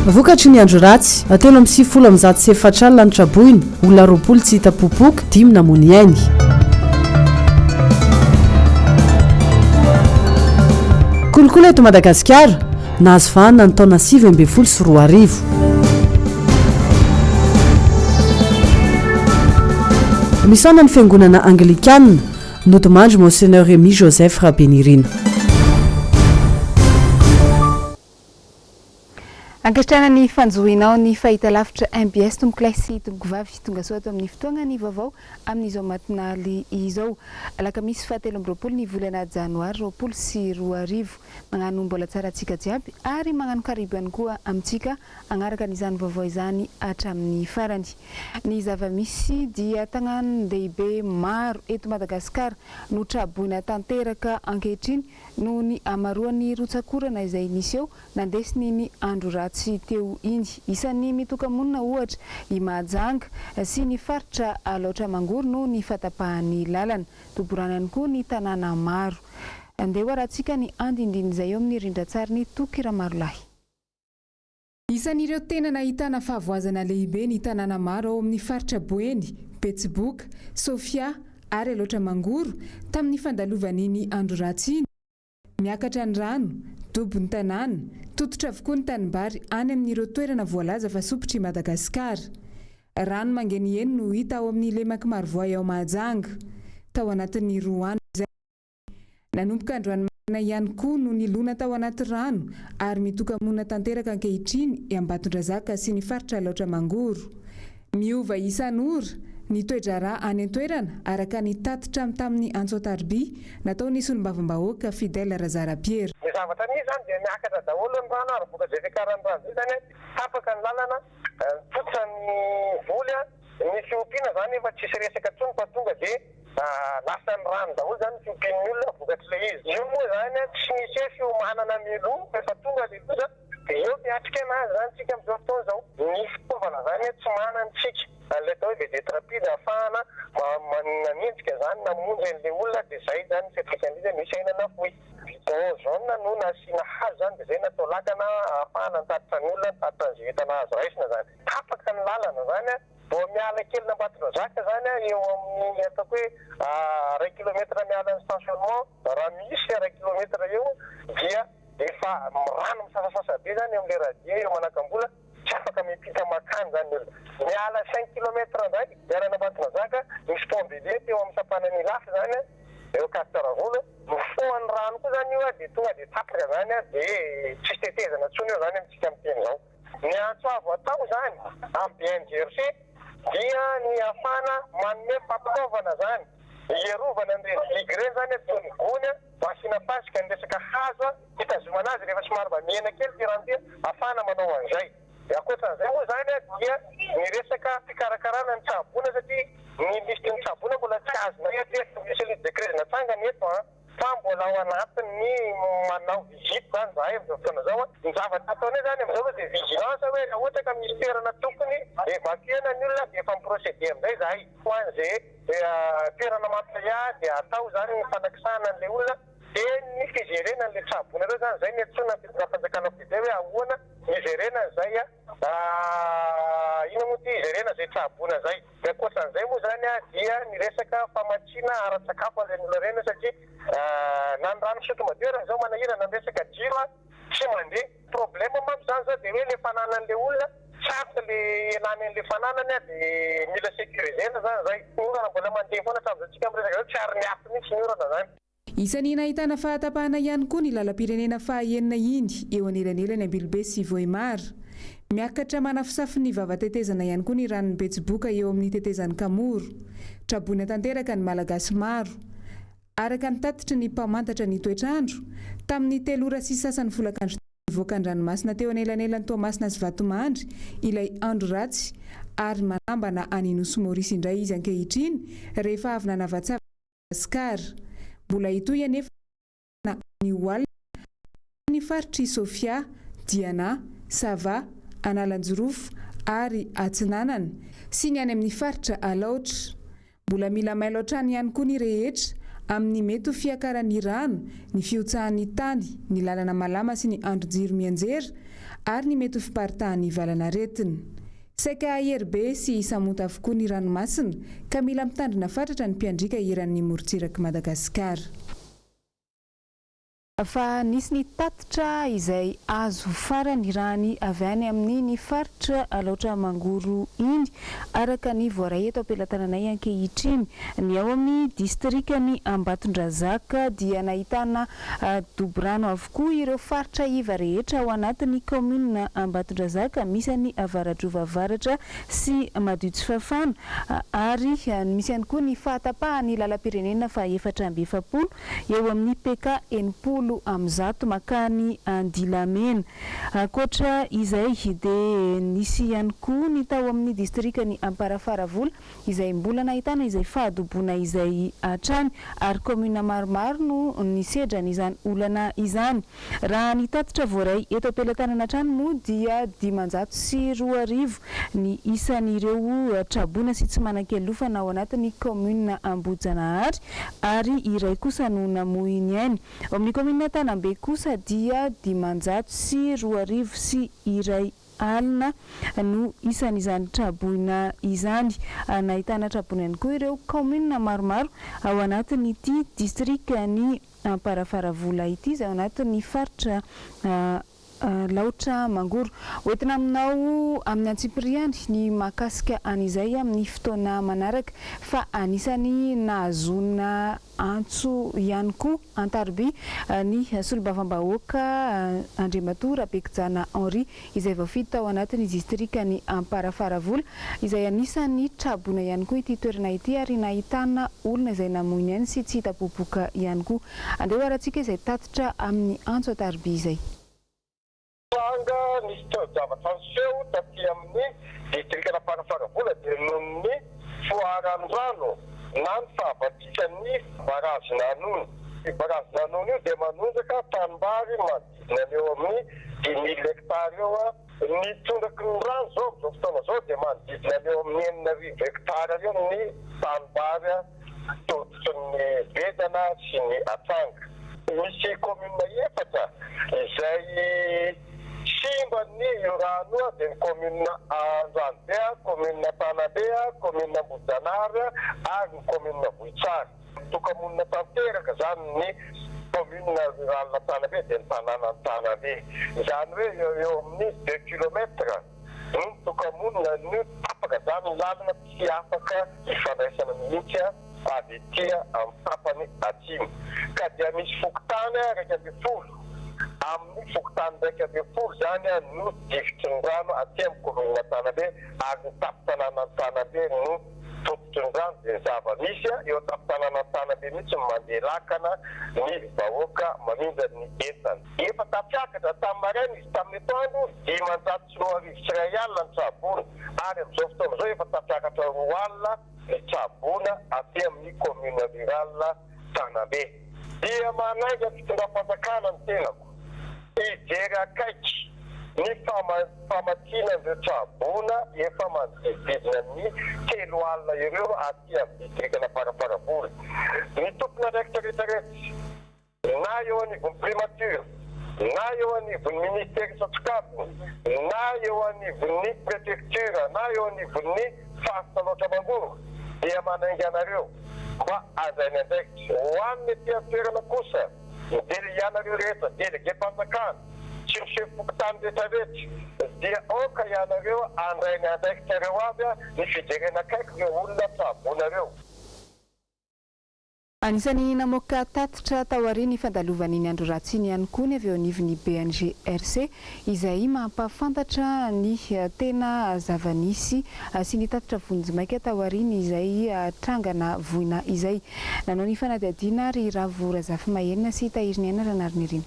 Vokatry ny andro ratsy, 194 ny traboina, olona 20 tsy hita popoka, dimy namoy ny ainy. Kolikoly eto Madagasikara, nahazo vahana ny taona 2019. Misaona ny fiangonana anglikana, nodimandry Monseigneur Rémi Joseph Rabenirina. Ankasitrahana ny fanjohinao ny fahitalavitra mbs tompokolahy sy tompokovavy. Tongasoa ato amin'ny fotoagna ny vaovao amin'izao matinaly izao. Alakamisy faha 23 ny volana janoary 2020. Magnano mbola tsara antsika jiaby ary magnano karibo ihany koa amintsika hagnaraka an'izany vaovao izany hatramin'ny farany. Ny zava-misy dia tanàn-dehibe maro eto Madagasikara no tra-boina tanteraka ankehitriny noho ny hamaroan'ny rotsak'orana izay niseho nandesin'iny andro ratsy teo iny. Isan'ny mitoka-monina ohatra i Mahajanga sy ny faritra Alaotra Mangoro noho ny fahatapahan'ny lalana. Doborana ihany koa ny tanàna maro. Andeha ho arahantsika ny andindin'izay eo amin'ny rindran-tsarin'i Toky Ramarolahy. Isan'ireo tena nahitana fahavoazana lehibe ny tanàna maro ao amin'ny faritra Boeny, Betsiboka, Sofia ary Alaotra Mangoro tamin'ny fandalovan'iny andro ratsy iny. Miakatra ny rano, dobo ny tanàna, tototra avokoa ny tanimbary any amin'ireo toerana voalaza fa sompitry Madagasikara. Rano mangeniheny no hita ao amin'ny lemak'i Marovoay ao Mahajanga. Tao anatin'ny roa andro izay. Nanomboka androany maraina ihany koa no nilona tao anaty rano ary mitoka-monina tanteraka ankehitriny i Ambatondrazaka sy ny faritra Alaotra Mangoro. Miova isan'ora ny toe-draharaha any an-toerana araka ny tatitra tamin'ny antso an-tariby nataon'ny solombavambahoaka Fidèle Razarapiera. Ny zavatra nisy izany dia miakatra daholo ny rano ary vokatr'izay fiakaran'ny rano izay izany tapaka ny lalana, tototra ny voly, ny fiompiana izany efa tsisy resaka intsony fa tonga dia lasan'ny rano daholo izany ny fiompian'ny olona vokatr'ilay izy. Io moa izany tsy nisy hoe fiomanana mialoha fa efa tonga ilay loza dia eo miatrika anazy izany tsika amin'izao fotoana izao. Ny fitaovana izany tsy manana tsika, an'ilay atao hoe vedette rapide ahafahana manenjika izany namonjy an'ilay olona dia izay izany ny fiantraikan'ilay izy misy aina nafoy. Bidon jaune no nasiana hazo izany dia izay natao lakana ahafahana nitatitra ny olona, nitatitra an'izay entana azo raisina izany. Tapaka ny lalana izany vao miala kelin'Ambatondrazaka izany eo amin'ny ataoko hoe iray kilomètre miala ny stationnement, raha misy iray kilomètre eo dia efa rano misasasasa be izany eo amin'ilay radier eo Manakambola, tsy afaka miampita mankany izany ny olona. Miala cinq kilomètre indray miala an'Ambatondrazaka, misy pont Bélier teo amin'ny sampanan'i Ilafy izany, eo Ankaditaravola, mifoha ny rano koa izany io dia tonga dia tapaka izany dia tsisy tetezana intsony eo izany amintsika miteny izao. Ny antso avo atao izany amin'ny BNGRC dia ny ahafahana manome fampitaovana izany hiarovana an'ireny digue ireny izany toy ny gony, asiana fasika, ny resaka hazo hitazomana azy rehefa somary mba mihena kely ity rano ity ahafahana manao an'izay. Dia ankoatran'izay moa izany dia ny resaka fikarakarana ny tsaboina satria ny lisitry ny tsaboina mbola tsy azonay hatreto, misy cellule de crise natsangana eto an, fa mbola ao anatin'ny manao visite izany izahay amin'izao fotoana izao an. Ny zavatra ataonay izany amin'izao aloha dia vigilance hoe raha ohatra ka misy toerana tokony évacuer-na ny olona dia efa mi-procéder amin'izay izahay. Ho an'izay toerana mampiahiahy dia atao izany ny fanakisahana an'ilay olona dia ny fijerena an'ilay tsaboina ireo izany, izay no iantsoana ny fitondram-panjakana foibe hoe ahoana ny hijerena an'izay inona moa ity hijerena izay tsaboina izay. Ny ankoatran'izay moa izany dia ny resaka famatsiana ara-tsakafo an'ireny olona ireny satria na ny rano fisotro madio ary izao manahirana ny resaka jiro tsy mandeha. Problème manko izany izao dia hoe ilay fananan'ilay olona sarotra ilay ialany an'ilay fananany dia mila sécuriser-na izany izay. Ny orana mbola mandeha foana hatramin'izao tsika miresaka izao tsy ary miato mihitsy ny orana izany. Isan'ny nahitana fahatapahana ihany koa ny lalam-pirenena faha enina iny eo anelanelan'i Ambilobe sy Vohemar. Miakatra manafosafo ny vava-tetezana ihany koa ny ranon'i Betsiboka eo amin'ny tetezan'i Kamoro. Traboina tanteraka ny Malagasy maro. Araka ny tatitry ny mpamantatra ny toetr'andro, tamin'ny telo ora sy sasany folakandro teo nivoaka an-dranomasina teo anelanelan'i Toamasina sy Vatomandry ilay andro ratsy ary manambana any Nosy Maurice indray izy ankehitriny rehefa avy nanavatsava Madagasikara. Mbola hitohy anefa ny anio alina any faritr'i Sofia, Diana, Sava, Analanjirofo ary Atsinanana sy ny any amin'ny faritra Alaotra. Mbola mila mailo hatrany ihany koa ny rehetra. amin'ny mety ho fiakaran'ny rano, ny fihotsahan'ny tany, ny lalana malama sy ny andrin-jiro mianjera ary ny mety ho fiparitahan'ny valan'aretina. Saika hahery be sy hisamonta avokoa ny ranomasina ka mila mitandrina fatratra ny mpiandriaka eran'ny morontsirak'i Madagasikara. Fa nisy ny tatitra izay azo farany raha ny avy any amin'iny faritra Alaotra Mangoro iny, araka ny voaray eto am-pelatananay ankehitriny. Ny ao amin'ny distrikan'i Ambatondrazaka dia nahitana dobo-rano avokoa ireo faritra iva rehetra ao anatin'ny kaominina Ambatondrazaka misy an'i Avaradrova Avaratra sy Madiotsifafana ary misy ihany koa ny fahatapahan'ny lalam-pirenena faha 44 eo amin'ny PK 160 makany Andilamena. Ankoatra izay dia nisy ihany koa ny tao amin'ny distrikan'i Amparafaravola izay mbola nahitana izay fahadoboana izay hatrany ary kaominina maromaro no nisedra an'izany olana izany. Raha ny tatitra voaray eto am-pelatanana hatrany moa dia 2500 ny isan'ireo traboina sy tsy manan-kialofana ao anatin'ny kaominina Ambohijanahary ary iray kosa no namoy ny ainy. Ao amin'ny kaominina Tanambe kosa dia 2501 no isan'izany traboina izany. Nahitana traboina ihany koa ireo kaominina maromaro ao anatin'ity distrikan'i Amparafaravola ity izay ao anatin'ny faritra Alaotra Mangoro. Hoentina aminao amin'ny antsipiriany ny mahakasika an'izay amin'ny fotoana manaraka fa anisan'ny nahazoana antso ihany koa an-tariby ny solombavambahoaka Andriamatoa Rabekijana Henri izay voafidy tao anatin'ny distrikan'i Amparafaravola izay anisan'ny traboina ihany koa ity toerana ity ary nahitana olona izay namoy ny ainy sy tsy hita popoka ihany koa. Andeha ho arantsika izay tatitra amin'ny antso an-tariby izay. Tranga nisy toe-javatra niseho taty amin'ny distrikan'Amparafaravola dia noho ny foharan-drano na ny fahavakisan'ny barazy Nanony. Io barazy Nanony io dia manondraka tanimbary manodidina ny eo amin'ny 5000 hectares eo. Ny tondraky ny rano izao amin'izao fotoana izao dia manodidina ny eo amin'ny 6000 hectares eo ny tanimbary tototry ny bedana sy ny atsanga. Misy commune efatra izay simba ny io rano io dia ny commune Andranobe, commune Antanambe, commune Ambohijanahary ary ny commune Vohitsara. Mitoka-monina tanteraka izany ny commune rurale Antanambe dia ny tanàn'Antanambe. Izany hoe eo eo amin'ny deux kilomètres no mitoka-monina no tapaka izany ny lalana tsy afaka ifandraisana mihitsy avy ety amin'ny tapany atsimo. Ka dia misy fokontany 11, amin'ny fokontany 11 izany no difotry ny rano aty amin'ny commune Antanambe ary ny tampon-tanàn'Antanambe no tototry ny rano dia ny zava-misy eo an-tampon-tanàna Antanambe mihitsy no mandeha lakana ny vahoaka mamindra ny entana. Efa tafiakatra tamin'ny maraina izy tamin'ny atoandro 2100 ny tsaboina ary amin'izao fotoana izao efa tafiakatra 20 ny tsaboina aty amin'ny commune rurale Tanambe. Dia manainga fitondram-panjakana ny tenako hijery akaiky ny famatsiana ireo tsaboina efa manodidididina ny 30 ireo aty amin'ny distrikan'Amparafaravola. Ny tompon'andraikitra rehetra rehetra na eo anivon'ny primature, na eo anivon'ny ministera isan-tsokajiny, na eo anivon'ny prefecture, na eo anivon'ny faritra Alaotra Mangoro dia manainga anareo mba handray ny andraikitra. Ho an'ny aty an-toerana kosa dia ianareo rehetra delegem-panjakana sy ny sefom-pokontany rehetra rehetra dia aoka ianareo handray ny andraikitrareo avy ny fijerena akaiky ireo olona tsaboinareo. Anisan'ny namoaka tatitra taorian'ny fandalovan'iny andro ratsy iny ihany koa ny avy eo anivon'ny BNGRC izay mampahafantatra ny tena zava-nisy sy ny tatitra vonjimaika taorian'izay trangana voina izay. Nanao ny fanadihadiana ry Ravo Razafimahenina sy Tahiriniaina Ranarinirina.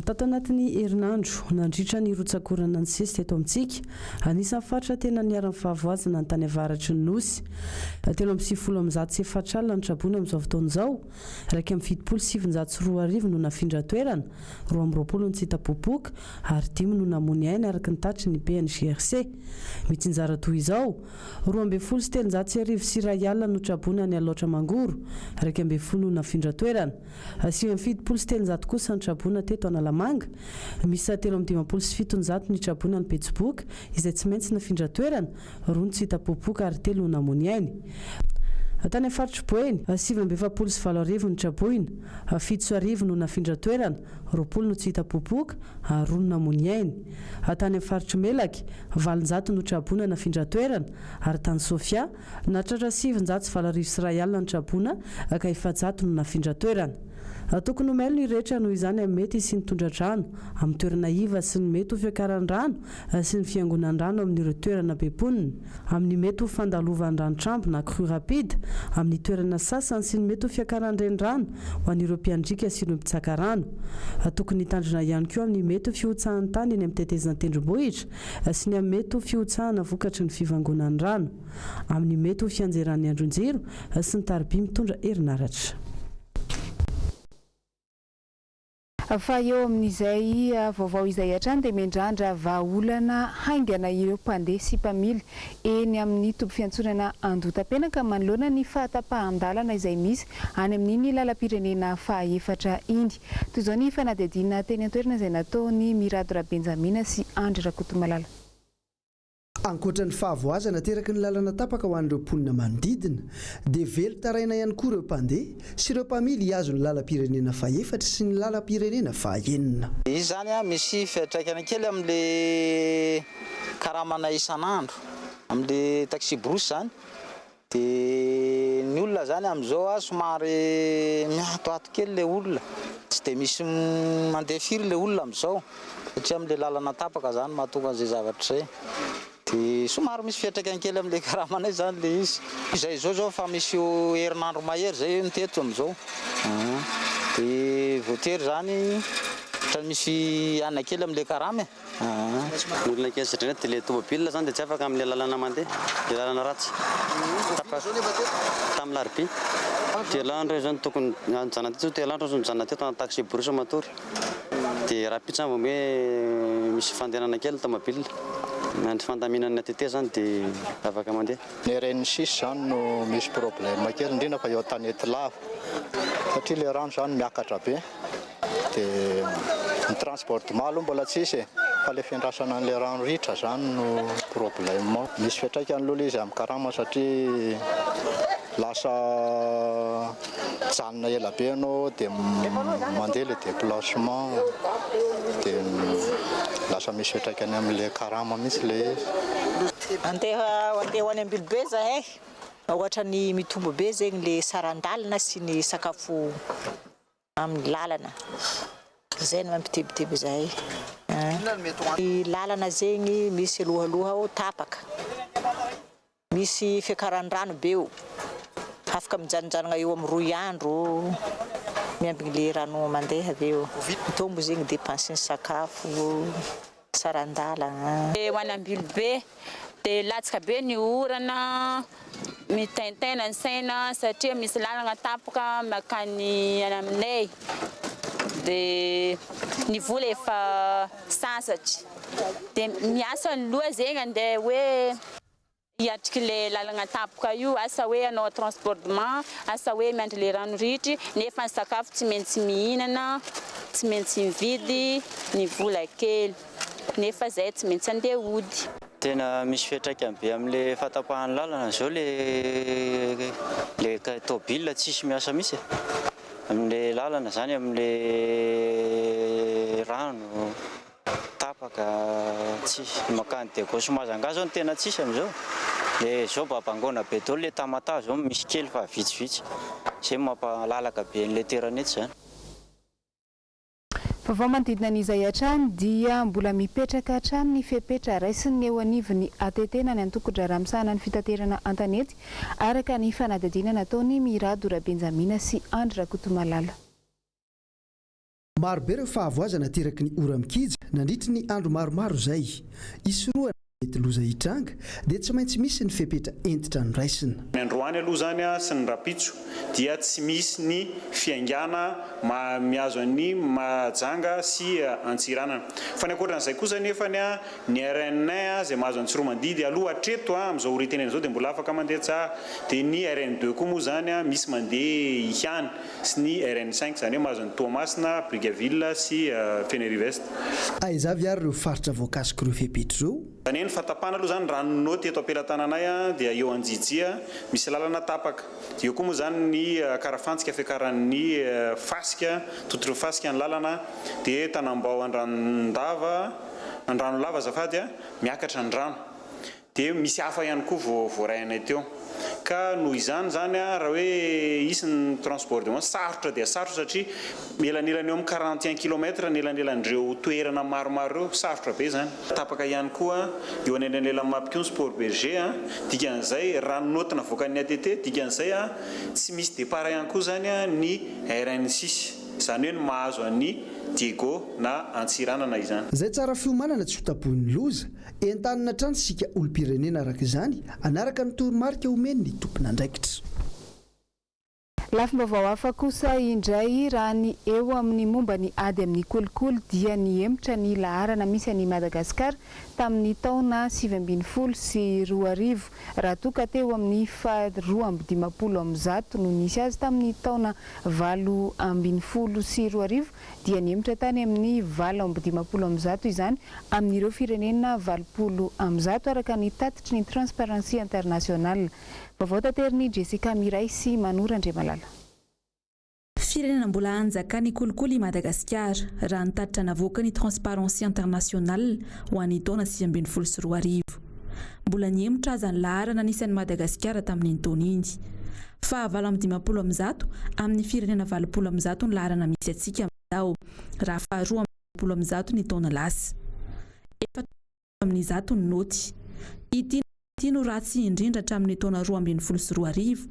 Tato anatin'ny herinandro, nandritra ny rotsak'orana nisesy teto amintsika, anisan'ny faritra tena niharan'ny fahavoazana ny tany avaratry ny Nosy. 193 ny traboina amin'izao fotoana izao, 2971 no nafindra toerana, 22 no tsy hita popoka ary dimy no namoy aina araka ny tatitry ny BNGRC. Mitsinjara toy izao, 1312 no traboina any Alaotra Mangoro, 11 no nafindra toerana. 379 kosa ny traboina teto Analamanga. Miisa 753 ny traboina any Betsiboka izay tsy maintsy nafindra toerana, roa no tsy hita popoka ary telo no namoy ainy. Tany amin'ny faritr'i Boeny, 849 ny traboina, 1007 no nafindra toerana, 20 no tsy hita popoka ary roa no namoy ainy. Tany amin'ny faritr'i Melaky, 800 no traboina nafindra toerana ary tany Sofia, Nahatratra 1901 ny traboina ka 400 no nafindra toerana. Tokony ho mailo ny rehetra noho izany amin'ny mety hisian'ny tondra-drano amin'ny toerana iva sy ny mety ho fiakaran'ny rano sy ny fiangonan-drano amin'ireo toerana be mponina, amin'ny mety ho fandalovan'ny ranotrambo na crue rapide amin'ny toerana sasany sy ny mety ho fiakaran'ny renirano ho an'ireo mpiandriaka sy ireo mpitsaka rano. Tokony hitandrina ihany koa amin'ny mety ho fihotsahan'ny tany eny amin'ny tetezan-tendrombohitra sy ny amin'ny mety ho fihotsahana vokatry ny fivangonan'ny rano. Amin'ny mety ho fianjeran'ny andron-jiro sy ny tariby mitondra herinaratra. Fa eo amin'izay vaovao izay hatrany dia miandrandra vahaolana haingana ireo mpandeha sy mpamily eny amin'ny toby fiantsonana Andohatapenaka manoloana ny fahatapahan-dalana izay misy any amin'iny lalam-pirenena fahaefatra iny. Toy izao ny fanadihadiana teny an-toerana izay nataon'i Mirado Rabenjamina sy Andry Rakotomalala. Ankoatra ny fahavoazana ateraky ny lalana tapaka ho an'ireo mponina manodidina dia velon-taraina ihany koa ireo mpandeha sy ireo mpamily hihazo ny lalam-pirenena fahefatra sy ny lalam-pirenena fahenina. Izy izany misy fiantraikany kely amin'ilay karamanay isan'andro, amin'ilay taxi-brousse izany. Dia ny olona zany amin'izao somary miatoato kely ilay olona, tsy dia misy mandeha firy ilay olona amin'izao satria amin'ilay lalana tapaka zany mahatonga an'izay zavatra izay. Dia somary misy fiantraikany kely amin'ilay karamanay zany ilay izy. Izay izao zao efa misy herinandro mahery izay ny teto amin'izao. Dia voatery zany ohatran'ny misy anona kely amin'ilay karama e. Ny olona kely satria dia ilay tomobile zany dia tsy afaka amin'ilay lalana mandeha, ilay lalana ratsy. Tapaka tamin'ny larobia. Telo andro eo zany tokony nijanona teto, telo andro aho nijanona teto anaty taxi brousse matory. Dia rahampitso zany vao hoe misy fandehanana kely ny tomobile. Miandry fandaminan'ny ATT zany dia afaka mandeha. Ny RN six zany no misy problème kely indrindra fa eo Antanety lava satria ilay rano zany miakatra be. Dia ny transbordement aloha mbola tsisy e, fa ilay fiandrasana an'ilay rano ritra zany no problème ao. Misy fiantraikany aloha ilay izy amin'ny karama satria lasa mijanona ela be ianao dia mandeha ilay déplacement dia lasa misy fiantraikany amin'ilay karama mihitsy ilay izy. Andeha andeha ho any Ambilobe zahay, ohatran'ny mitombo be zegny le saran-dalana sy ny sakafo Amin'ny lalana. Zay no mampitebiteby zahay. Ny lalana zegny misy alohaloha ao tapaka. Misy fiakaran-drano be eo. Afaka mijanonjanogna eo amin'ny roy andro miambigny le rano mandeha avy eo. Mitombo zegny dépense ny sakafo, saran-dalagna. Ho any Ambilobe dia latsaka be ny orana, mitaintaina ny saina satria misy lalana tapaka mankany any aminay dia ny vola efa sasatra dia miasa ny loha zegny andeha hoe hiatriky le lalana tapaka io, asa hoe hanao transbordement, asa hoe miandry le rano ritry nefa ny sakafo tsy maintsy mihinana, tsy maintsy mividy, ny vola kely. Nefa zay tsy maintsy andeha hody. Tena misy fiantraikany be amin'le fahatapahan'ny lalana zao le le tôbila tsisy miasa mihitsy e, amin'le lalana zany amin'le rano tapaka tsisy, mankany Diego sy Majunga zao no tena tsisy amin'izao, le zao babangoana be daholo le Tamatave zao misy kely fa vitsivitsy, zay mampalalaka be an'le toerana eto zany. Vaovao manodidina an'izay hatrany dia mbola mipetraka hatrany ny fepetra raisin'ny eo anivon'ny ATT na ny Antokon-draharaha misahana ny fitaterana an-tanety, araka ny fanadihadiana nataon'i Mirado Rabenjamina sy Andry Rakotomalala. Marobe ireo fahavoazana ateraky ny ora-mikija nandritry ny andro maromaro izay. Hisorohana ny mety loza hitranga dia tsy maintsy misy ny fepetra hentitra noraisina. Ny androany aloha izany sy ny rahampitso dia tsy misy ny fiaingàna mihazo an'i Mahajanga sy Antsiranana. Fa ny ankoatran'izay kosa anefany ny RN izay mahazo an'i Tsiroamandidy aloha hatreto amin'izao ora itenenana izao dia mbola afaka mandeha tsara. Dia ny RN deux koa moa izany misy mandeha ihany sy ny RN cinq izany hoe mahazo an'i Toamasina, Brickaville sy Fenerive Est. Aiza avy ary ireo faritra voakasik'ireo fepetra ireo? Izany hoe ny fahatapahana aloha izany raha ny naoty eto am-pelatananay dia eo Anjijia misy lalana tapaka. Dia eo koa moa izany ny Ankarafantsika fiakaran'ny fasika, tontolo fasika ny lalana, dia Tanambao Andranondava, Andranolava azafady, miakatra ny rano. Dia misy hafa ihany koa vao voaray anay teo. Ka noho izany izany raha hoe hisy ny transbordement, sarotra dia sarotra satria elanelany eo amin'ny 41 kilomètre ny elanelan'ireo toerana maromaro ireo, sarotra be izany. Tapaka ihany koa eo anelanelan'ny Mampikony sy Port Bergé, dikan'izay raha ny naoty navoakan'ny ATT, dikan'izay tsy misy départ ihany koa izany ny RN six, izany hoe ny mahazo an'i Diego na Antsiranana izany. Izay tsara fiomanana tsy ho tapohin'ny loza, Entanina hatrany isika olom-pirenena araka izany hanaraka ny toromarika omen'ny tompon'andraikitra. Lafim-baovao hafa kosa indray, raha ny eo amin'ny momba ny ady amin'ny kolikoly dia nihemotra ny laharana misy an'i Madagasikara tamin'ny taona 2019 raha toa ka teo amin'ny faha 152 no nisy azy tamin'ny taona 2018 dia nihemotra tany amin'ny 158 izany amin'ireo firenena 180, araka ny tatitry ny Transparency International. Vaovao taterin'i Jessica Miray sy Mano Randriamalala. Firenena mbola hanjakan'ny kolikoly i Madagasikara, raha ny tatitra navoakan'ny Transparency International ho an'ny taona 2019. Mbola nihemotra aza ny laharana nisy an'i Madagasikara tamin'iny taona iny. Faha 158 amin'ny firenena 180 ny laharana misy antsika amin'izao, raha faha 122 ny taona lasa. 104 ny naoty. Ity ity no ratsy indrindra hatramin'ny taona 2012,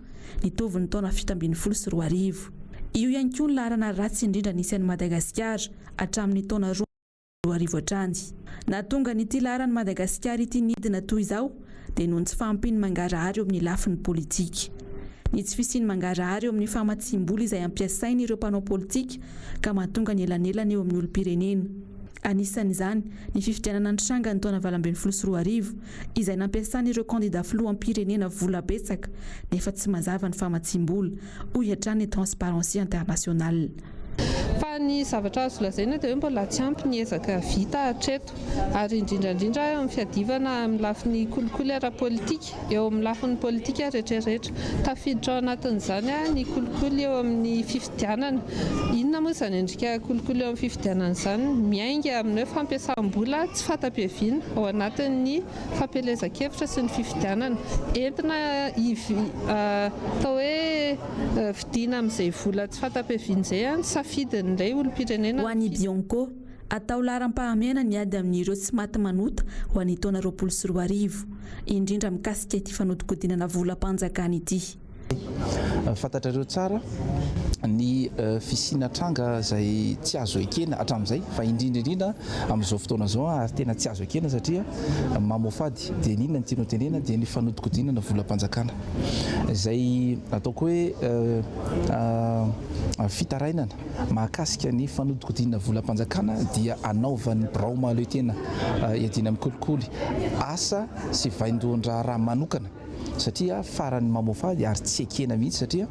nitovy ny taona 2017. Io ihany koa ny laharana ratsy indrindra nisy an'i Madagasikara hatramin'ny taona 2002 hatrany. Nahatonga an'ity laharan'i Madagasikara ity nidina toy izao dia noho ny tsy fahampian'ny mangarahara eo amin'ny lafiny politika. Ny tsy fisian'ny mangarahara eo amin'ny famatsiam-bola izay ampiasain'ireo mpanao politika ka mahatonga ny elanelana eo amin'ny olom-pirenena. Anisan'izany ny fifidianana nitranga ny taona 2018 izay nampiasan'ireo kandida filoham-pirenena vola betsaka nefa tsy mazava ny famatsiam-bola, hoy hatrany ny Transparency International. Fa ny zavatra azo lazaina dia hoe mbola tsy ampy ny ezaka vita hatreto ary indrindra indrindra eo amin'ny fiadivana amin'ny lafiny kolikoly ara-politika, eo amin'ny lafiny politika rehetrarehetra. Tafiditra ao anatin'izany ny kolikoly eo amin'ny fifidianana. Inona moa izany endrika kolikoly eo amin'ny fifidianana izany? Miainga amin'ny hoe fampiasam-bola tsy fanta-piaviana ao anatin'ny fampielezan-kevitra sy ny fifidianana. Entina atao hoe vidiana amin'izay vola tsy fanta-piaviana izay ny safidin'ilay olom-pirenena. Ho an'ny Bianco, atao laharam-pahamehana ny ady amin'ireo tsy maty manota ho an'ny taona 2020, indrindra mikasika ity fanodikodinana volam-panjakana ity. Fantatrareo tsara ny fisiana tranga izay tsy azo ekena hatramin'izay fa indrindra indrindra amin'izao fotoana izao ary tena tsy azo ekena satria mamoafady dia ny inona no tianao tenena dia ny fanodikodinana volam-panjakana izay ataoko hoe fitarainana mahakasika ny fanodikodinana volam-panjakana dia anaovan'ny birao mahaleo tena iadiana amin'ny kolikoly asa sy vaindohan-draharaha manokana satria farany mamoafady ary tsy ekena mihitsy satria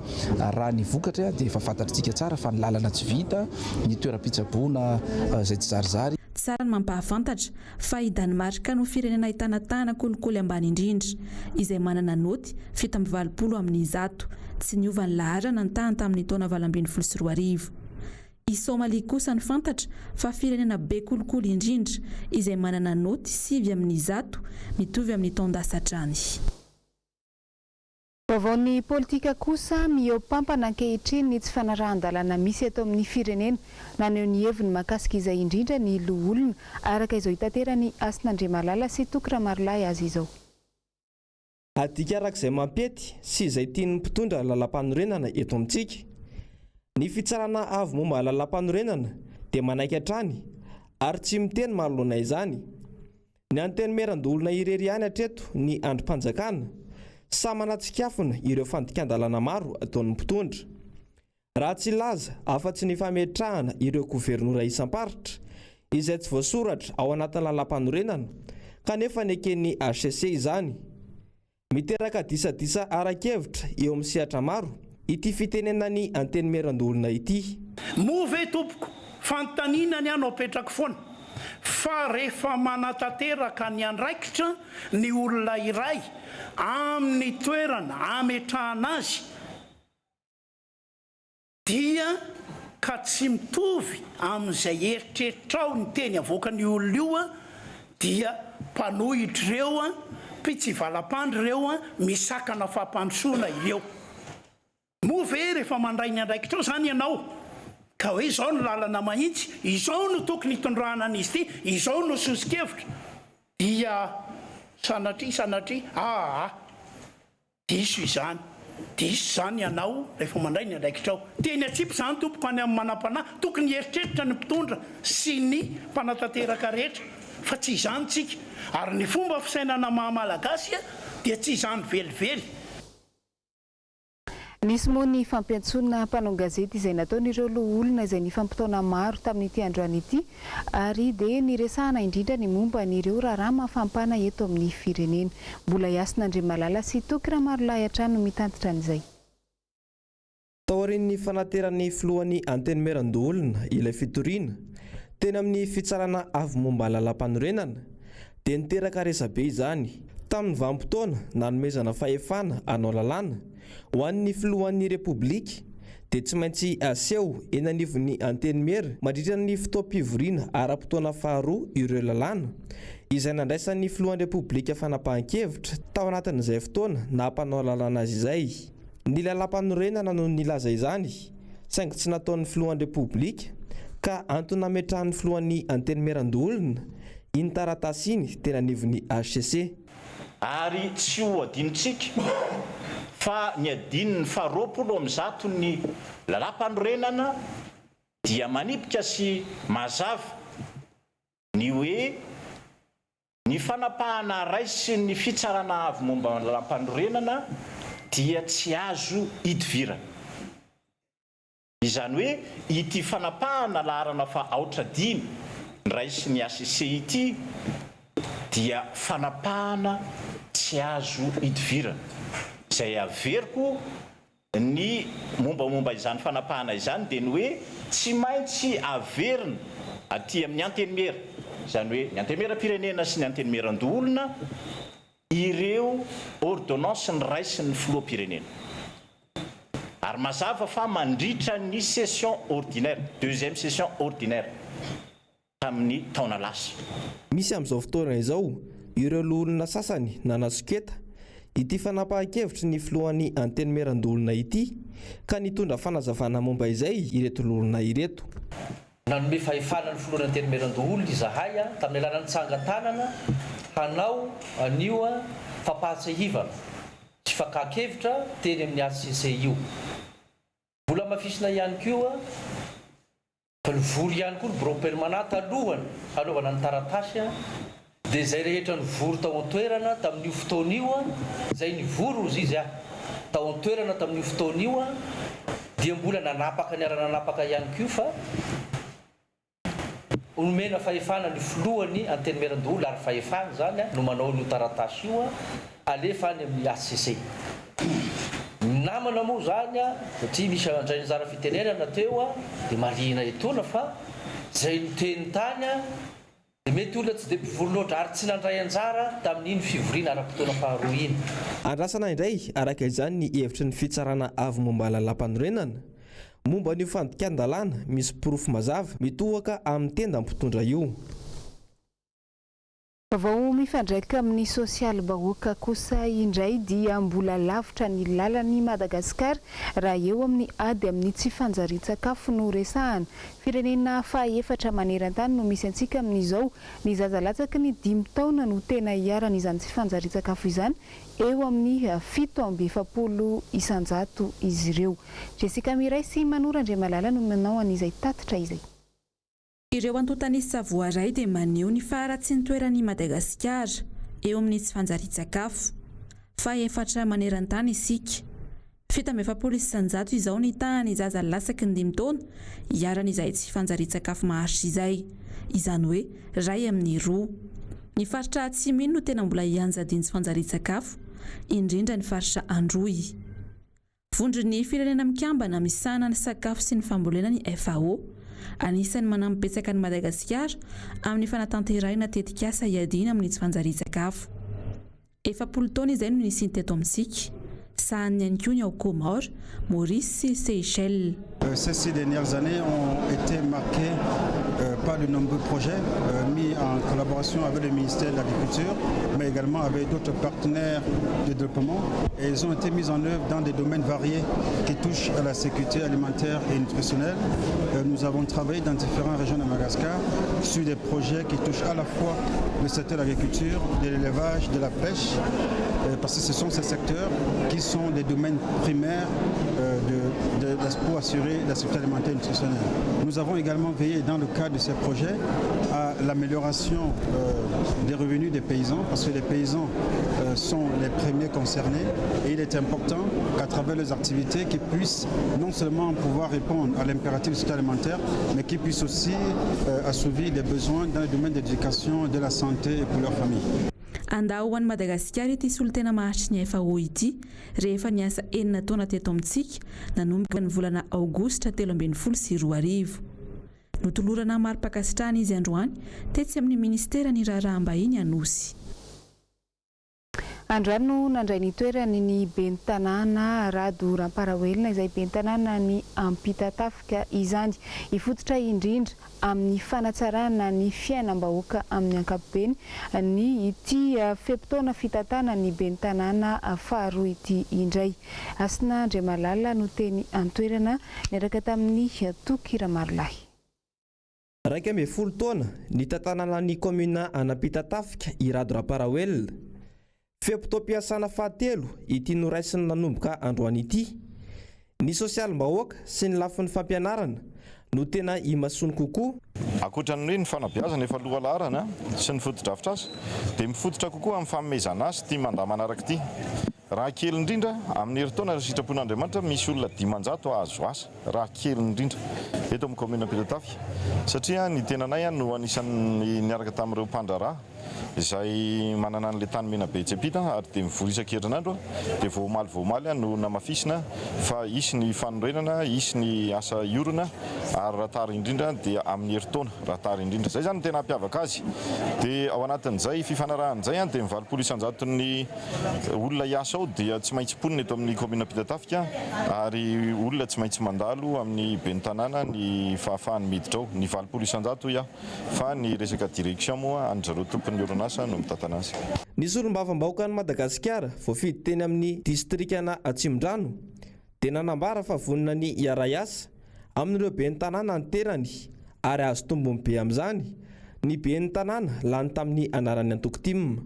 raha ny vokatra dia efa fantatritsika tsara fa ny lalana tsy vita, ny toeram-pitsaboana izay tsy zarizary. Tsara ny mampahafantatra fa i Danemark no firenena ahitana tahana kolikoly ambany indrindra, izay manana naoty 187, tsy niova ny laharana ny tahany tamin'ny taona 2018. I Somalia kosa no fantatra fa firenena be kolikoly indrindra, izay manana naoty 109, mitovy amin'ny taon-dasa hatrany. Vaovaon'ny politika kosa, mihoa-pampana ankehitriny ny tsy fanarahan-dalàna misy eto amin'ny firenena. Naneho ny heviny mahakasika izay indrindra ny loholona, araka izao itateran'i Hasina Andriamalala sy Toky Ramarolahy azy izao. Adika araka izay mampety sy izay tian'ny mpitondra lalàmpanorenana eto amintsika. Ny Fitsarana Avo momba Lalàmpanorenana dia manaiky hatrany ary tsy miteny manoloana izany. Ny Antenimierandoholona irery ihany hatreto ny andrim-panjakana, sahy manatsikafona ireo fandikan-dalàna maro ataon'ny mpitondra. Raha tsy hilaza afa-tsy ny fametrahana ireo governora isam-paritra, izay tsy voasoratra ao anatin'ny lalàmpanorenana, kanefa neken'ny hcc izany. Miteraka disadisa ara-kevitra eo amin'ny sehatra maro ity fitenenan'ny Antenimierandoholona ity. Moa ve tompoko, fanontaniana ny ahy no apetrako foana, fa rehefa manatanteraka ny andraikitra ny olona iray amin'ny toerana ametrahana azy dia ka tsy mitovy amin'izay eritreritrao ny teny avoakan'io olona io dia mpanohitra ireo, mpitsivalapandry ireo, misakana fampandrosoana ireo. Moa ve rehefa mandray ny andraikitrao izany ianao ka hoe izao no lalana mahitsy, izao no tokony hitondrana an'izy ity, izao no soso-kevitra dia sanatria sanatria aa. Diso izany. Diso izany ianao rehefa mandray ny andraikitrao. Teny atsipy izany tompoko any amin'ny manam-panahy. Tokony hieritreritra ny mpitondra sy ny mpanatanteraka rehetra fa tsy izany tsika. Ary ny fomba fisainana maha malagasy dia tsy izany velively. Nisy moa ny fampiantsoana mpanao gazety izay nataon'ireo loholona izay nifampitaona maro tamin'ity androany ity ary dia niresahana indrindra ny momba an'ireo raharaha mafampana eto amin'ny firenena. Mbola i Hasina Andriamalala sy Toky Ramarolahy hatrany no mitantitra an'izay. Taorian'ny fanateran'ny filohan'ny Antenimierandoholona ilay fitoriana teny amin'ny Fitsarana Avo momba ny Lalàmpanorenana dia niteraka resabe izany. Tamin'ny vanim-potoana nanomezana fahefana hanao lalàna ho an'ny filohan'ny Repoblika dia tsy maintsy aseho eny anivon'ny Antenimiera mandritra ny fotoam-pivoriana ara-potoana faharoa ireo lalàna izay nandraisan'ny filohan'ny Repoblika fanapahan-kevitra tao anatin'izay fotoana naha mpanao lalàna azy izay. Ny lalàmpanorenana no nilaza izany saingy tsy nataon'ny filohan'ny Repoblika ka antony nametrahan'ny filohan'ny Antenimierandoholona iny taratasy iny teny anivon'ny hcc. Ary tsy ho adinontsika fa ny adinony faha 120 ny Lalàmpanorenana dia manipika sy mazava ny hoe ny fanapahana raisin'ny Fitsarana Avo momba ny Lalàmpanorenana dia tsy azo idivirana. Izany hoe ity fanapahana laharana faha aotra dimy noraisin'ny hcc ity dia fanapahana tsy azo idivirana. Izay averiko ny mombamomba izany fanapahana izany dia ny hoe tsy maintsy averina aty amin'ny Antenimiera, izany hoe ny Antenimieram-pirenena sy ny Antenimierandoholona ireo ordonnance noraisin'ny Filoham-pirenena. Ary mazava fa mandritra ny session ordinaire, deuxième session ordinaire, tamin'ny taona lasa. Misy amin'izao fotoana izao ireo loholona sasany nanasoketa ity fanapahan-kevitry ny filohan'ny Antenimierandoholona ity ka nitondra fanazavana momba izay ireto loholona ireto. Nanome fahefana ny filohan'ny Antenimierandoholona izahay tamin'ny alalan'ny tsangan-tanana hanao an'io fampahatsiahivana sy fakàn-kevitra teny amin'ny hcc io. Mbola hamafisina ihany koa fa nivory ihany koa ny birao permanent talohan'ny hanaovana ny taratasy dia izay rehetra nivory tao an-toerana tamin'io fotoana io, izay nivory hozy izy ah, tao an-toerana tamin'io fotoana io dia mbola nanapaka niara-nanapaka ihany koa fa Nomena fahefana ny filohan'ny Antenimierandoholona ary fahefany izany no manao an'io taratasy io alefa any amin'ny hcc. Ny namana moa izany satria misy handray anjara fitenenana teo dia marihina etoana fa izay niteny tany dia mety olona tsy dia mpivory loatra ary tsy nandray anjara tamin'iny fivoriana ara-potoana faharoa iny. Andrasana indray araka izany ny hevitry ny Fitsarana Avo momba ny Lalàmpanorenana Momba an'io fandikan-dalàna misy porofo mazava mitohoka amin'ny tenda mpitondra io. Vaovao mifandraika amin'ny sosialim-bahoaka kosa indray dia mbola lavitra ny lalan'i Madagasikara raha eo amin'ny ady amin'ny tsy fanjarian-tsakafo no resahana. Firenena fahaefatra maneran-tany no misy antsika amin'izao. Ny zaza latsaky ny dimy taona no tena iharan'izany tsy fanjarian-tsakafo izany Eo amin'ny 47 isan-jato izy ireo. Jessica Miray sy Manoro Andriamalala no manao an'izay tatitra izay. Ireo antontan'isa voaray dia maneho ny faharatsian'ny toeran'i Madagasikara eo amin'ny tsy fanjarian-tsakafo. Fahefatra maneran-tany isika. 47% izao ny tahan'ny zaza latsaky ny dimy taona iharan'izay tsy fanjarian-tsakafo maharitra izay, izany hoe iray amin'ny roa. Ny faritra atsimo iny no tena mbola ianjadian'ny tsy fanjarian-tsakafo, indrindra ny faritra Androy. Vondron'ny Firenena Mikambana misahana ny sakafo sy ny fambolena ny FAO. Anisan'ny manampy betsaka an'i Madagasikara amin'ny fanatanterahina tetikasa hiadiana amin'ny tsy fanjarian-tsakafo. 40 taona izay no nisiany teto amintsika. Sahaniny ihany koa ny ao Comores, Maurice sy Seychelles. Ces six dernières années ont été marquées par de nombreux projets mis en collaboration avec le ministère de l'Agriculture, mais également avec d'autres partenaires de développement. Et ils ont été mis en œuvre dans des domaines variés qui touchent à la sécurité alimentaire et nutritionnelle. Nous avons travaillé dans différentes régions de Madagascar sur des projets qui touchent à la fois le secteur de l'agriculture, de l'élevage, de la pêche, parce que ce sont ces secteurs qui sont des domaines primaires de, de, pour assurer la sécurité alimentaire et nutritionnelle. Nous avons également veillé dans le cadre de ces projets à l'amélioration des revenus des paysans, parce que les paysans sont les premiers concernés et il est important qu'à travers leurs activités, qu'ils puissent non seulement pouvoir répondre à l'impératif de sécurité alimentaire, mais qu'ils puissent aussi assouvir des besoins dans le domaine de l'éducation, de la santé et pour leur famille. Handao an'i Madagasikara ity solontena maharitry ny FAO ity rehefa niasa enina taona teto amintsika nanomboka ny volana aogositra 2013. Notolorana mari-pankasitrahana izy androany tetsy amin'ny ministeran'ny raharaham-bahiny Anosy. Androany no nandray ny toerany ny ben'ny tanàna Rado Ramparaoelina izay ben'ny tanàna ny Ampitatafika izany. Hifototra indrindra amin'ny fanatsarana ny fiainam-bahoaka amin'ny ankapobeny ny ity fe-potoana fitantanana ny ben'ny tanàna faharoa ity indray. Hasina Andriamalala no teny an-toerana niaraka tamin'ny Toky Ramarolahy. 11 taona nitantanana ny kaominina an'Ampitatafika i Rado Ramparaoelina. Fe-potoam-piasana fahatelo ity noraisiny nanomboka androany ity. Ny sosialim-bahoaka sy ny lafiny fampianarana no tena imasoany kokoa. Ankoatra ny hoe ny fanabeazana efa lohalaharana sy ny fotodrafitrasa dia mifototra kokoa amin'ny fanomezana azy ity mandat manaraka ity. Raha kely indrindra, amin'ny herintaona raha sitrapon'Andriamanitra, misy olona 500 hahazo asa, raha kely indrindra, eto amin'ny kaominina Ampitatafika. Satria ny tenanay no anisan'ny niaraka tamin'ireo mpandraharaha izay manana an'ilay tany Menabe etsy ampita ary dia mivory isan-kerinandro dia vao omaly vao omaly no namafisina fa hisy ny fanorenana, hisy ny asa hiorina ary raha tara indrindra dia amin'ny herintaona, raha tara indrindra. Izay izany no tena hampiavaka azy. Dia ao anatin'izay fifanarahana izay dia ny 80 isan-jaton'ny Olona hiasa ao dia tsy maintsy mponina eto amin'ny kaominina Ampitatafika ary olona tsy maintsy mandalo amin'ny ben'ny tanàna ny fahafahany miditra ao. Ny 80% hoy aho fa ny resaka direction moa an-dry zareo tompon'ny orinasa no mitantana azy. Ny solombavambahoakan'i Madagasikara voafidy teny amin'ny distrikana Atsimondrano dia nanambara fa vonona ny hiara-hiasa amin'ireo ben'ny tanàna ny tenany ary hahazo tombony be amin'izany ny ben'ny tanàna lany tamin'ny anaran'ny antoko tim.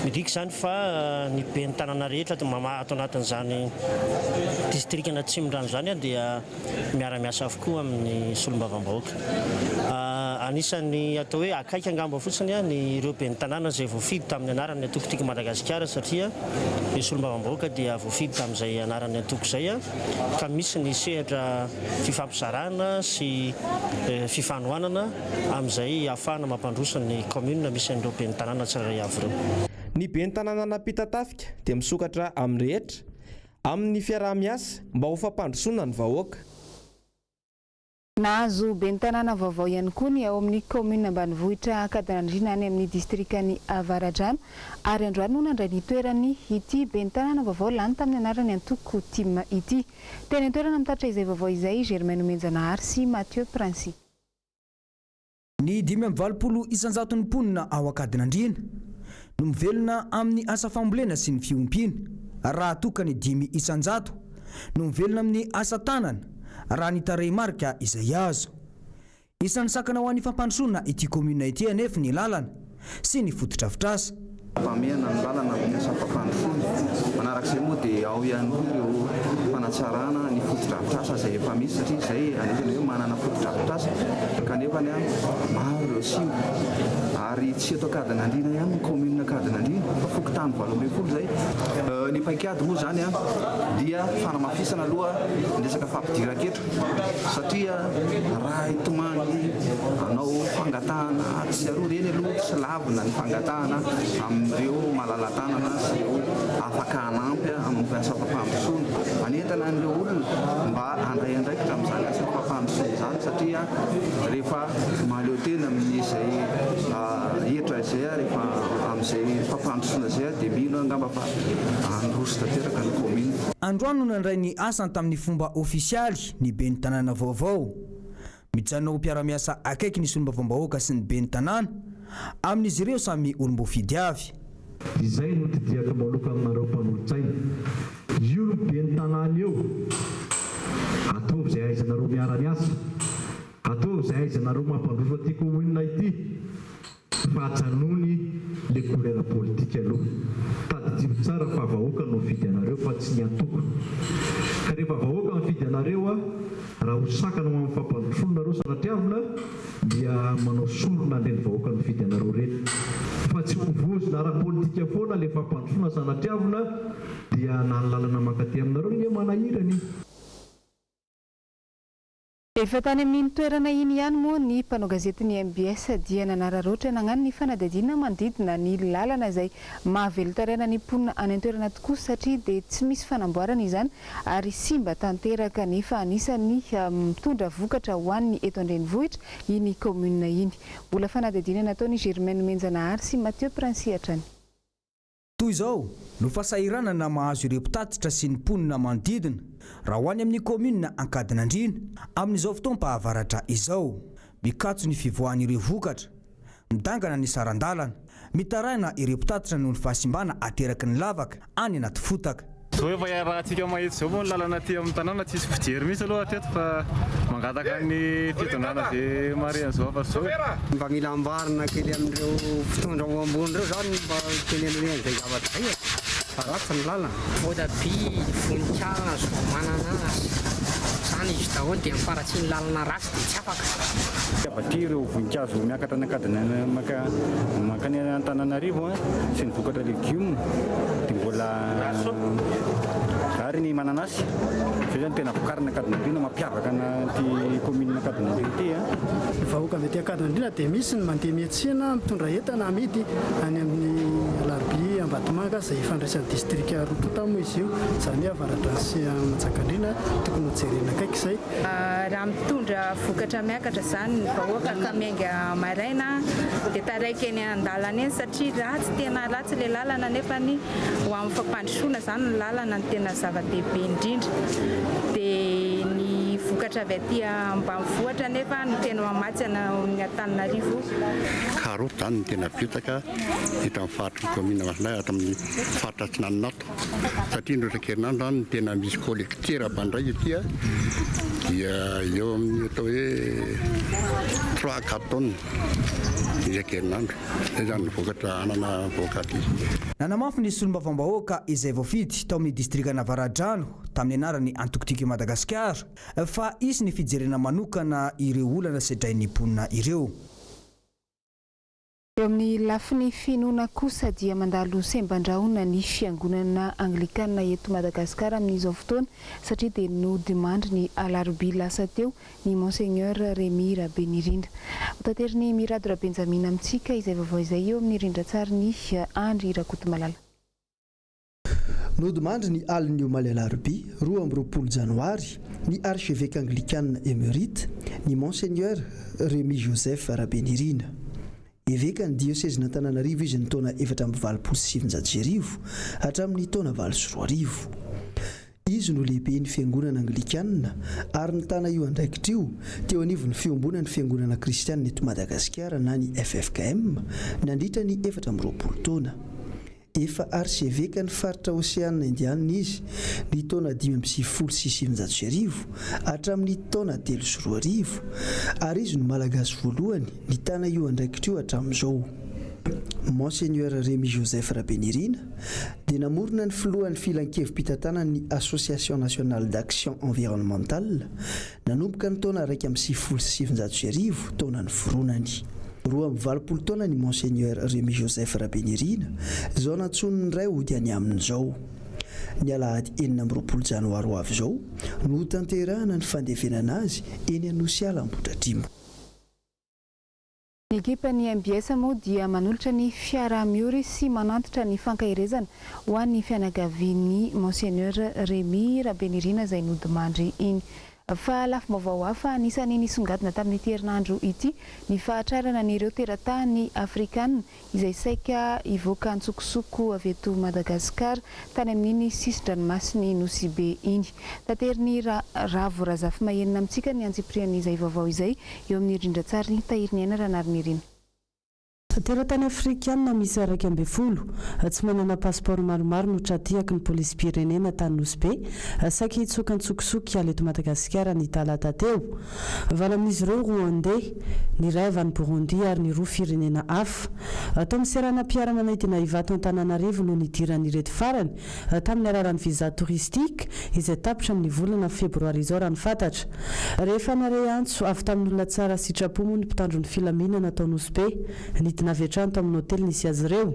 Midika izany fa ny ben'ny tanàna rehetra ato anatin'izany distrikan'Atsimondrano izany dia miara-miasa avokoa amin'ny solombavambahoaka. Anisan'ny atao hoe akaiky angamba fotsiny ny ireo ben'ny tanàna izay voafidy tamin'ny anaran'ny antoko Tiako Madagasikara satria ny solombavambahoaka dia voafidy tamin'izay anaran'ny antoko izay ka misy ny sehatra fifampizarana sy fifanohanana amin'izay ahafahana mampandroso ny kaominina misy an'ireo ben'ny tanàna tsirairay avy ireo. Ny ben'ny tanànan'Ampitatafika dia misokatra amin'ny rehetra amin'ny fiaraha-miasa mba ho fampandrosoana ny vahoaka. Nahazo ben'ny tanàna vaovao ihany koa ny ao amin'ny kaominina ambanivohitra Ankadinandriana any amin'ny distrikan'i Avaradrano ary androany no nandray ny toerany ity ben'ny tanàna vaovao lany tamin'ny anaran'ny antoko tim ity. Teny an-toerana mitatitra izay vaovao izay i Germain Nomenjanahary sy Mathieu Princi. Ny 85 isan-jaton'ny mponina ao Ankadinandriana no mivelona amin'ny asa fambolena sy ny fiompiana, raha toa ka ny 5% no mivelona amin'ny asa tanana, raha ny tarehimarika izay azo. Isan'ny sakana ho an'ny fampandrosoana ity kaominina ity anefa ny lalana sy ny fotodrafitrasa. Mpamehana ny lalana amin'ny asa fampandrosoana. Manaraka izay moa dia ao ihany koa ireo fanatsarana ny fotodrafitrasa izay efa misy satria izay anisan'ny hoe manana fotodrafitrasa kanefa maro ireo simba ary tsy eto Ankadinandriana ihany ny commune Ankadinandriana fa fokontany 18 izay. Ny paikady moa izany dia fanamafisana aloha ny resaka fampidiran-ketra satria raha hitomany hanao fangatahana atsy sy aroa ireny aloha tsy lavina ny fangatahana amin'ireo malala-tanana sy ireo afaka hanampy amin'ny asa fampandrosoana. Manentana an'ireo olona mba handray andraikitra amin'izany asa fampandrosoana izany satria rehefa mahaleo tena amin'izay hetra izay, rehefa amin'izay fampandrosoana izay dia mino aho angamba fa handroso tanteraka ny kaominina. Androany no nandray ny asany tamin'ny fomba ofisialy ny ben'ny tanàna vaovao. Mijanona ho mpiara-miasa akaiky ny solombavambahoaka sy ny ben'ny tanàna, amin'izy ireo samy olom-boafidy avy. Izay no didiako maloka aminareo mpanolotsaina. Io no ben'ny tanàna eo. Ataovy izay ahaizanareo miara-miasa. Ataovy izay ahaizanareo mampandroso an'ity commune ity. Fa ajanony le couleur politique aloha. Tadidio tsara fa vahoaka no mifidy anareo fa tsy ny antoko. Ka rehefa vahoaka mifidy anareo a, raha ho sakana ho amin'ny fampandrosoana nareo sanatriavina dia manao sorona an'ireny vahoaka nifidy anareo ireny. Fa tsy ho vozona ara-politika foana le fampandrosoana sanatriavina dia na ny lalana mankaty aminareo nge manahirana e. Efa tany amin'iny toerana iny ihany moa ny mpanao gazetin'ny mbs dia nanararaotra nagnano ny fanadihadiana manodidina ny lalana izay mahavelon-taraina ny mponina any an-toerana tokoa satria dia tsy misy fanamboarana izany ary simba tanteraka nefa anisan'ny mitondra vokatra ho an'ny eto an-drenivohitra iny kaominina iny. Mbola fanadihadiana nataon'i Germaine Nomenjanahary sy Mathieu Princi hatrany. Toy izao no fahasahiranana mahazo ireo mpitatitra sy ny mponina manodidina raha ho any amin'ny kaominina Ankadinandriana amin'izao fotoam-pahavaratra izao. Mikatso ny fivoahan'ireo vokatra. Midangana ny saran-dalana. Mitaraina ireo mpitatitra noho ny fahasimbana ateraky ny lavaka any anaty fotaka. Zao efa iarahantsika mahita izao moa ny lalana aty amin'ny tanàna tsisy mpijery mihitsy aloha hatreto fa mangataka ny fitondrana ze mahare an'izao hafatra izao e. Mba mila amboarina kely amin'ireo mpitondra ao ambony ireo zany mba tenenina an'izay zavatra izay e, fa ratsy ny lalana. Voatabia, voninkazo, mananasy, zany izy daholo dia ny faharatsian'ny lalana ratsy dia tsy afaka. Aty ireo voninkazo miakatra any Ankadinandriana mankany Antananarivo sy ny vokatra legioma dia mbola ary ny mananasy. Izay izany tena vokarina Ankadinandriana mampiavaka an'ity commune Ankadinandriana ity. Ny vahoaka avy aty Ankadinandriana dia misy ny mandeha miantsena mitondra entana amidy any amin'ny Alarobia Ambatomanga izay ifandraisan'ny distrika roa tonta moa izy io, izany hoe Avaradrano sy Manjakandriana, tokony hojerena akaiky izay. Raha mitondra vokatra miakatra izany ny vahoaka ka miainga maraina dia taraiky eny an-dalana eny satria ratsy tena ratsy ilay lalana nefa ny ho amin'ny fampandrosoana izany ny lalana no tena zava-dehibe indrindra dia ny vokatra avy aty ambanivohitra nefa no tena mamatsy an'i Antananarivo. Karaoty izany no tena betsaka eto amin'ny faritry ny kaominina Masindahy ato amin'ny faritra Atsinanana ato. Satria indroa isan-kerinandro izany no tena misy collecteur mpandray ety dia eo amin'ny atao hoe trois à quatre tonnes isan-kerinandro. Izay izany ny vokatra anana voaka aty. Nanamafy ny solombavambahoaka izay voafidy tao amin'ny distrikan'Avaradrano tamin'ny anaran'ny antoko Tiako i Madagasikara fa hisy ny fijerena manokana ireo olana sedrain'ny mponina ireo. Eo amin'ny lafiny finoana kosa dia mandalo semban-drahona ny fiangonana anglikana eto Madagasikara amin'izao fotoana satria dia nodimandry ny alarobia lasa teo ny Monseigneur Rémi Rabenirina. Hotaterin'i Mirado Rabenjamina amintsika izay vaovao izay eo amin'ny rindran-tsarin'i Andry Rakotomalala. Nodimandry ny alin'ny omaly alarobia 22 janoary ny archevêque anglikana émérite, ny Monseigneur Remy Joseph Rabenirina. Evekan'ny diosezin'Antananarivo izy ny taona 1984 hatramin'ny taona 2008. Izy no lehiben'ny Fiangonana Anglikana ary nitana io andraikitra io teo anivon'ny Fiombonan'ny Fiangonana Kristianina eto Madagasikara na ny ffkm nandritra ny 24 taona. Efa arsevekan'ny faritra Oseana Indianina izy ny taona 1995 hatramin'ny taona 2003 ary izy no Malagasy voalohany nitana io andraikitra io hatramin'izao. Monseigneur Rémi Joseph Rabenirina dia namorona ny filohan'ny filankevi-pitantanan'ny Association Nationale d'Action Environnementale nanomboka ny taona 1991, taona niforonany. 82 taona ny Monseigneur Rémi Joseph Rabenirina izao nantsoin'ny Ray hody any aminy izao. Ny alahady 26 janoary ho avy izao no hotanterahana ny fandevenana azy eny Anosiala Ambohidratrimo. Ny ekipan'ny mbs moa dia manolotra ny fiaraha-miory sy manantitra ny fankaherezana ho an'ny fianakavian'ny Monseigneur Rémi Rabenirina izay nodimandry iny. Fa lafim-baovao hafa anisan'ny nisongadina tamin'ity herinandro ity ny fahatrarana an'ireo teratany afrikana izay saika hivoaka antsokosoko avy eto Madagasikara tany amin'iny sisin-dranomasin'i Nosy Be iny. Taterin'i Ravo Razafimahenina amintsika ny antsipirian'izay vaovao izay eo amin'ny rindran-tsarin'i Tahiriniaina Ranarinirina. Teratany afrikanina miisa 11, tsy manana pasipaoro maromaro no tra-tehaky ny polisim-pirenena tany Nosy Be, saika hitsoaka antsokosoko hiala eto Madagasikara ny talata teo. Valo amin'izy ireo Rwandais, ny iray avy any Burundi ary ny roa firenena hafa. Tao amin'ny seranam-piaramanidina Ivato Antananarivo no nidiran'ireto farany tamin'ny alalan'ny visa touristique izay tapitra amin'ny volana febroary izao raha ny fantatra. Rehefa nahare antso avy tamin'olona tsara sitrapo moa ny mpitandro ny filaminana tao Nosy Be, nidina avy hatrany tao amin'ny hotely nisy azy ireo.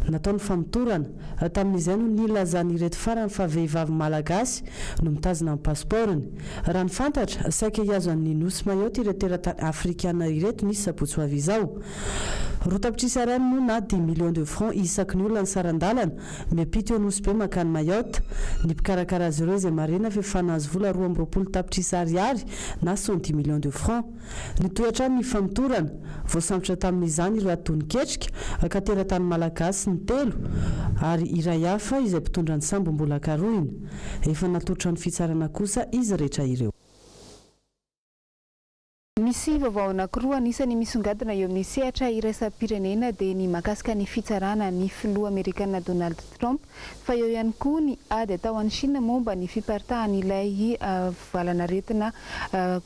Natao ny famotorana. Tamin'izay no nilazan'ireto farany fa vehivavy malagasy no mitazona ny pasipaorony. Raha ny fantatra, saika hihazo an'ny Nosy Mayotte ireto teratany afrikana ireto ny sabotsy ho avy izao. 2 tapitrisa ariary moa na dix millions de francs isaky ny olona ny saran-dalana miampita eo Nosy Be mankany Mayotte. Ny mpikarakara azy ireo izay marihina fa efa nahazo vola 22 tapitrisa ariary na cent dix millions de francs. Nitohy hatrany ny famotorana. Voasambotra tamin'izany ireo atonin-ketrika ka teratany malagasy ny telo ary iray hafa izay mpitondra ny sambo mbola karohina. Efa natolotra ny fitsarana kosa izy rehetra ireo. Misy vaovao anankiroa anisan'ny misongadina eo amin'ny sehatra iraisam-pirenena dia ny mahakasika ny fitsarana ny filoha amerikana Donald Trump fa eo ihany koa ny ady atao any Chine momba ny fiparitahan'ilay valanaretina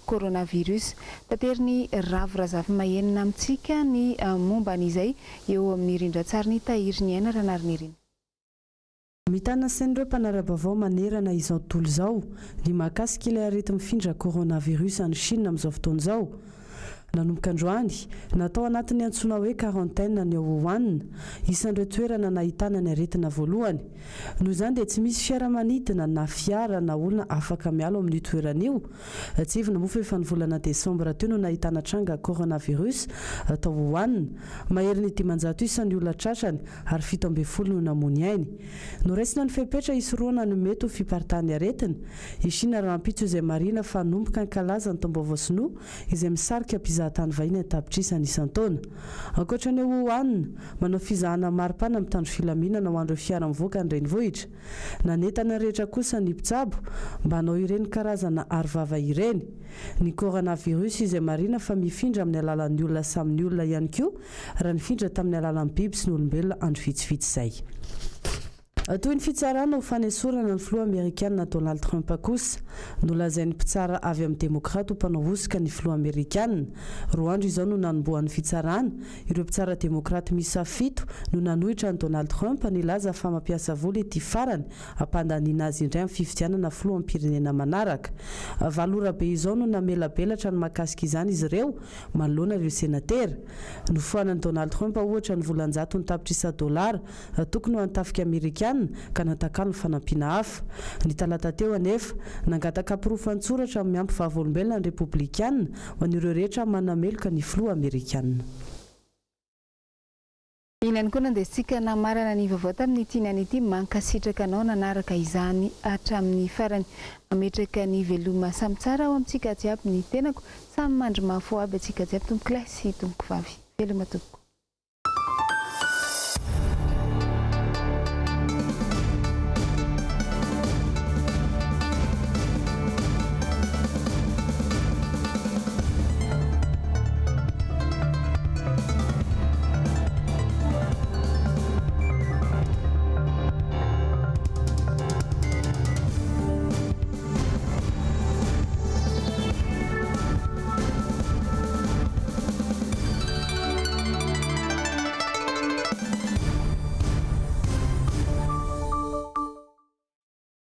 coronavirus. Taterin'i Ravo Razafimahenina amintsika ny momba an'izay eo amin'ny rindran-tsarin'i Tahiriniaina Ranarinirina. Mitana sain'ireo mpanara-baovao manerana izao tontolo izao ny mahakasika ilay areti-mifindra coronavirus any Chine amin'izao fotoana izao. Nanomboka androany, natao anatin'ny antsoina hoe quarantaine ny ao Wuhan, isan'ireo toerana nahitana ny aretina voalohany. Noho izany dia tsy misy fiaramanidina na fiara na olona afaka miala ao amin'io toerana io. Tsiahivina moa fa efa ny volana desambra teo no nahitana tranga coronavirus tao Wuhan. Maherin'ny 500 isa ny olona tratrany ary 17 no namoy ny ainy. Noraisina ny fepetra hisorohana ny mety ho fiparitahan'ny aretina. I Shina rahampitso izay marihina fa hanomboka hankalaza ny taom-baovao sinoa izay misarika mpizahatany vahiny an-tapitrisany isan-taona. Ankoatra ny ao Wuhan, manao fizahana maripana mitandro filaminana ho an'ireo fiara mivoaka ny renivohitra. Nanentana ny rehetra kosa ny mpitsabo mba hanao ireny karazana arovava ireny. Ny coronavirus izay marihina fa mifindra amin'ny alalan'ny olona samy ny olona ihany koa raha nifindra tamin'ny alalan'ny biby sy ny olombelona andro vitsivitsy izay. Toy ny fitsarana ho fanesorana ny filoha amerikana Donald Trump kosa, nolazain'ny mpitsara avy amin'ny Demokraty ho mpanao hosoka ny filoha amerikana. Roa andro izao no nanombohan'ny fitsarana, ireo mpitsara Demokraty miisa fito no nanohitra an'i Donald Trump nilaza fa mampiasa vola ity farany hampandaniana azy indray amin'ny fifidianana filoham-pirenena manaraka. Valo ora be izao no namelabelatra ny mahakasika izany izy ireo manoloana ireo senatera. Nofoanan'i Donald Trump ohatra ny vola an-jatony tapitrisa dolara tokony ho an'ny tafika amerikana ka natakalo ny fanampiana hafa. Ny talata teo anefa, nangataka porofo an-tsoratra miampy vavolombelona ny Repoblikana ho an'ireo rehetra manameloka ny filoha amerikana. Iny ihany koa nandesintsika namarana ny vaovao tamin'ity niany ity. Mankasitraka anao nanaraka izany hatramin'ny farany. Mametraka ny veloma samy tsara ao amintsika jiaby ny tenako. Samy mandry mafy ho aby antsika jiaby tompokolahy sy tompokovavy. Veloma tompoko.